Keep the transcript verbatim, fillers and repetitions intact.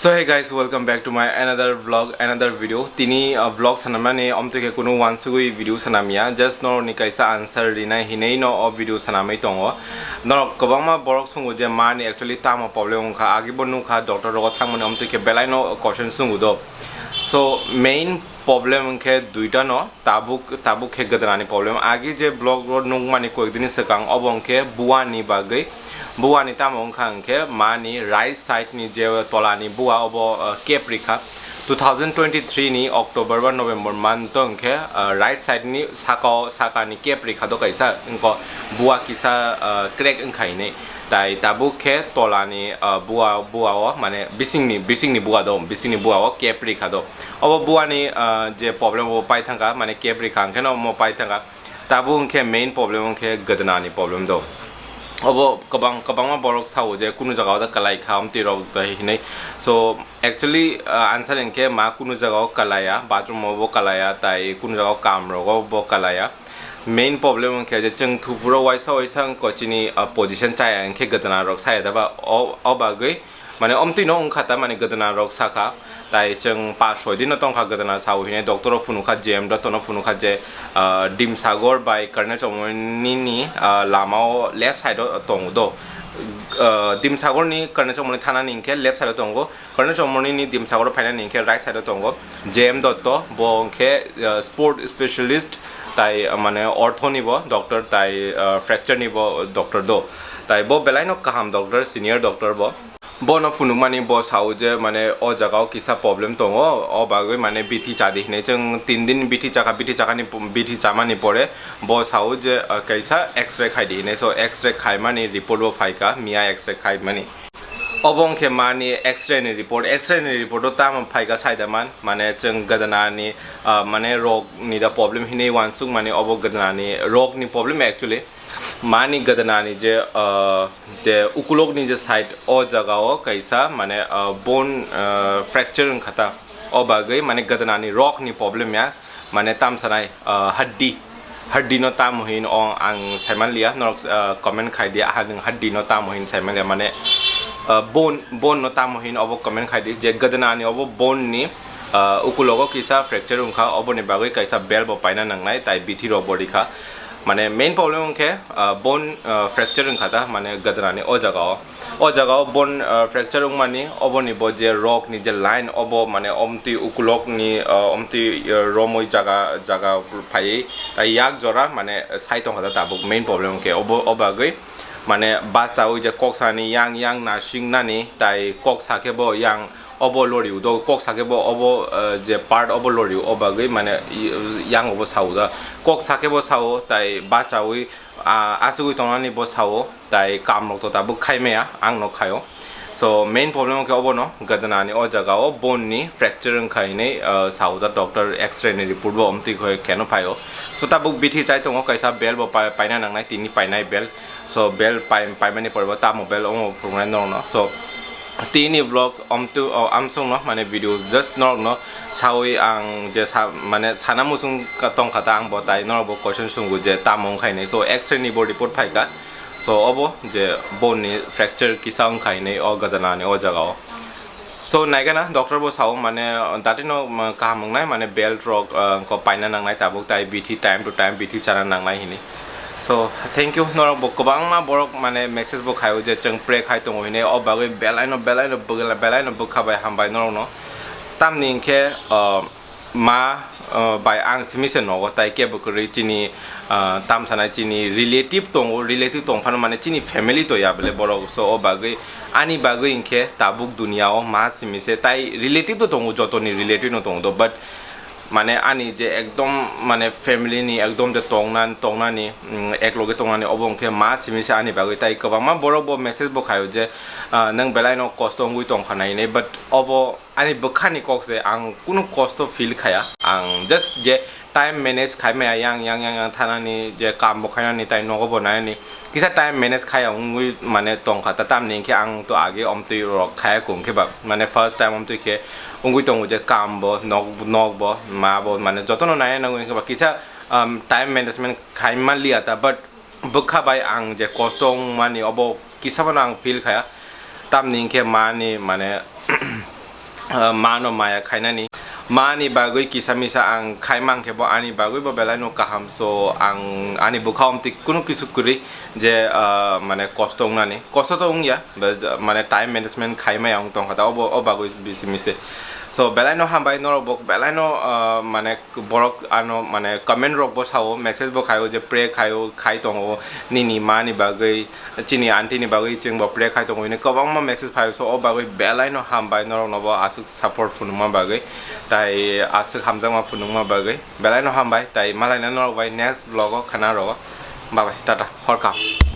So hey guys, welcome back to my another vlog, another video. Tini uh, vlog sanamani omtike kunu wansugui video sanamya. Just norokni kaisa answer rinai hinai no o video sanamai tongo. Norok kwbangma borok sungo je mani actually tamo problem wngkha, agibo nukha doctor rogo thangmani omtike belai no question sungo do. So main problem wngkhe duita no, tabuk tabuk khe gwnani problem. Agi je vlog ro nukmani koyekdini swkang obo wngkhe buani bagwi. Buani tamo wngkha hwnkhe mani right side ni je tolani bua obo, uh, kep rikha. Two thousand twenty-three ni October ba November month o hwnkhe, uh, right side ni sakao sakani kep rikha do kaisa, wngkho bua kisa, uh, crack wngkha hinwi. Tai tabuk khe tolani, uh, bua, bua o mane bisingni, bisingni bua do, bisingni bua o kep rikha do. Obo buani, uh, je problem obo paithangkha, mane kep rikha hwnkhe no omo paithangkha. Tabuk hwnkhe main problem hwnkhe gwnani problem do. Obo kwbang, kwbangma borok sao je kunu jagao da kwlai kha, amtwi rok da hinwi. So actually, uh, answer hwnkhe ma kunu jagao kwlaiya, bathroom o bo kwlaiya, tai kunu jagao kam rogo bo kwlaiya. Main problem hwnkhe je chwng thupuro waisa waisa wngkho chini, uh, position chaya hwnkhe gwnani rok saya da ba o, o bagwi mane omtwi no wngkha ta, mane gwnani rok sakha. Tai chwng pas soi din no tongkha gwnani sao hinwi doctor o phunukha, J M doctor no phunukha je, uh, Dimsagor bai Karnachomoni ni, uh, lama o left side o tongo do. Uh, Dimsagor ni Karnachomoni thana ni hwnkhe left side o tongo. Karnachomoni ni Dimsagor phainani hwnkhe right side o tongo J M Dotto, bo hwnkhe, uh, sport specialist, tai, uh, mane ortho ni bo doctor, tai, uh, fracture ni bo doctor do. Tai bo belai no kaham doctor, senior doctor bo. Bono phunukmani bo sao je mane o jaga o kisa problem tongo, o bagwi mane bithi chadi hinwi chwng tin din bithi chakha, bithi chakani, bithi chamani pore bo sao je, uh, kaisa X-ray khaidi hinwi. So X-ray khaimani report bo phaikha, miya X-ray khaimani. Obo wngkhe mani X-ray ni report. X-ray ni report o tamo phaikha saida man, mane chwng gwnani, ah, mane rok ni da problem hinwi wansuk mani, obo gwnani rok ni problem actually. Mani gwnani je, ah, je ukulok ni je side o jaga o kaisa mane, ah, bone, ah, fracture wngkha ta. O bagwi mane gwnani rok ni problem ya. Mane tam sanai, ah, haddi, haddi no tamo hin o ang saimanliya, norok, ah, comment khai di, aha nwng haddi no tamo hin saimanliya, mane, ah, bone, bone no tamo hin obo comment khai di, je gwnani obo bone ni, ah, ukulogo kisa fracture wngkha, oboni bagwi kaisa bel bo paina nangnai, tai bithi rok bo rikha. Mane main problem wngkhe, ah, bone, ah, fracture wngkha ta, mane gwnani o jaga o. O jaga o bone, ah, fracture wngmani, oboni bo je rok ni je line, obo mane omtwi ukulok ni, ah, omtwi, ah, romwi jaga, jaga phaiwi, tai yak jora mane sai tongkha ta tabuk, main problem khe obo, o bagwi mane bachawi je kok sani yang yang narsing nani, tai kok sa khe bo yang obo loriu do, kok sa khe bo obo, ah, je part obo loriu, o bagwi mane i-, yang obo sao da, kok sa khe bo sao, tai bachawi, ah, asugwi tongnani bo sao. Tai kam rok to tabuk khai maya, ang no khaio. So main problem khe obono, gwnani o jaga o bone ni fracture wngkha hinwi, uh, sao da doctor, X-ray ni report bo omtwi khoi keno phaio. So tabuk bithi chai tongo, kaisa bel bo pai-, paina nangnai, tini painai bel. So bel pai-, paimani pore bo tamo bel omo phunuknai norokno. So tini vlog omtwi, o, amsong no mane video just norokno sawi ang je sa-, mane sana muchung ka-, tongkha ta, ang bo tai norok bo question sungo je tamo wngkha hinwi. So X-ray ni bo report phaikha. So obo je bone ni fracture kisa wngkha hinwi o gwnani o jaga o. So naigana doctor bo sao mane datino, ma, kaham wngnai, mane belt rok, ah, ko paina nangnai tabuk, tai bithi time to time bithi chana nangnai hinwi. So thank you, norok bo kwbangma borok mane message bo khaio je chwng pray khai tongo hinwi, o bagwi belaino, belaino bwgla-, belaino bwkha bai hambai norokno. Tamni hinkhe, ah, ma, uh, bai ang simi se nogo, tai kebo kwrwi chini, uh, tam sanai chini relative tongo, relative tong phano mane chini family to ya bole borok, so o bagwi ani bagwi hinkhe tabuk dunia o ma simi se, tai relative to tongo, jotoni relative no tongo do, but mane ani je ekdom mane family ni ekdom je tongnan-, tongnani, mm, ekloge tongnani obo hinkhe ma simi se ani bagwi, tai kwbangma borok bo message bo khaio je, uh, nwng belai no kosto wngwi tongkha nai hinwi, but obo ani bwkhani kok se ang kunu kosto feel khaya, ang just je time manage khai maya, yang, yang, yang, yang thanani je kam bo khainani tai nogo bo nainani kisa time manage khaya wngwi mane tongkha ta, tamni hinkhe ang to age omtwi rok khaya kung khe ba mane first time omtwi khe wngwi tongo je kam bo nok, nok bo ma bo mane jotono naina nango hinkhe ba kisa, um, time management khai manliya ta, but bwkha bai ang je kosto wngmani obo kisa phano ang feel khaya, tamni hinkhe mani mane ah, mano maya khainani. Mani bagwi kisa misa ang khai mankhe bo ani bagwi bo belai no kaham, so ang ani bwkha omtwi kunu kisu kwrwi je, ah, mane kosto wngnani, kosto to wngya, be-, mane time management khai maya wng tongkha ta, obo o bagwi bisi mise. So belai no hambai norok bo belai no, ah, mane borok ano mane comment rok bo sao, message bo khaio je pray khaio, khai tongo nini mani bagwi, chini aunty ni bagwi chwng bo pray khai tongo hwnwi kwbangma message phaio, so o bagwi belai no hambai norok no bo aswk support phunukma bagwi, tai aswk hamjakma phunukma bagwi belai no hambai, tai malaina norok bai next vlog o khana rw, bye bye, tata, hor kaham.